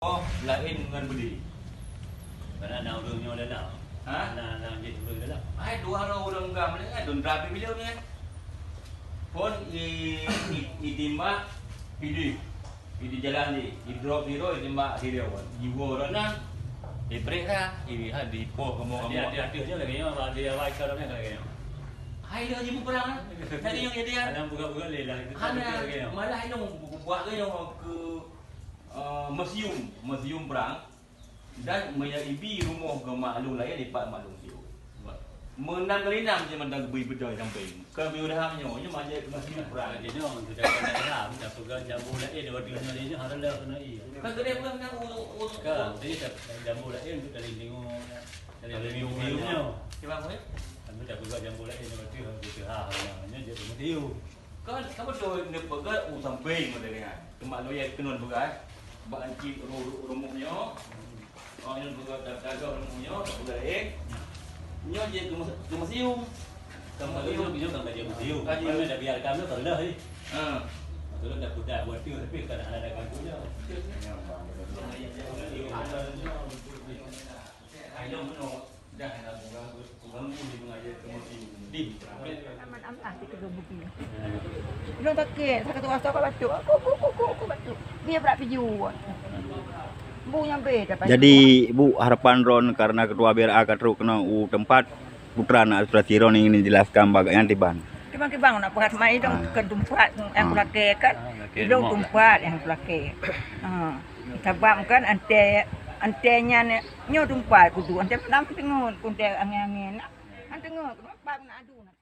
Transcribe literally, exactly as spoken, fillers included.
Oh, laén ngon beudé. Karena na ureueng nyoe dalam. Ha? Na, na jeuet ureueng dalam. Hai, dua droe ureueng gam lé, kan? Dum drapi bileu nyan. Phôn i, i, i timbak pidih. Pidih jalan di, i drop di roe, i timbak di roe. Jiwoe roe na. Di brek dah, i ha, di poh kamoe. Di ateueh-ateueh nyoe lagèe nyoe, di awai ka roe nyan lagèe nyoe. Hai, lôn jimuperang. Lagèe nyoe jadi. Hana buka-buka lé lah. Hana, malah ilôn buat lagèe nyoe ke Eh, museum, museum perang. Dan meunyoe ibi rumoh keu mak lôn laén dipat mak lôn siuh. Meunam kali nam je mantong geubri beudôh sampéng. Keu bieu daham nyoe, nyoe manjeuet museum perang. Jadi nyoe, kita kena daham, dah peugah jambu laén, dua tiga hari ni, harus dah kena iya. Kan kena peugah kena urut, urut. Kan, jadi dah jambu laén tu dari lingkungan, dari lingkungan nyoe. Cuba apa ya? Kan dah peugah jambu laén, dua tiga hari, kita ha, ha, ha, nyoe jadi museum. Kan, kamu tu neupeugah u sampéng model nyan. Teuma lawyer keunon peugah, bak anci ru-, ru-, rumoh nyoe. Oh, nyoe peugah da-, dagang rumoh nyoe, tak peugah laén. Nyoe je keu muse-, keu museum. Keu museum. Nyoe kan baju museum. Kan dah biar kamu kan lah, eh. Ha. Betul dah peugah buat tu, tapi kan ada dagang tu je. Ayo, no. Aman-aman, kita gebuki. Belum sakit, sakit tu rasa kat batuk. Aku, aku, aku, aku, aku batuk. Dia berat piju. Bu nyampe dapat. Jadi, Bu, harapan droen karena Ketua B R A ka trok keunoe u teumpat, putra aneuk aspirasi droen ingin dijelaskan bak gobnyan tiban. Kibang-kibang nak peugah mai dong ke teumpat yang kulakée kan. Idong teumpat yang kulakée. Ha. Sabab kan ante, ante nyan nyoe teumpat kudu ante dalam teungeut kunte angén-angén. An teungeut, bab nak adu na.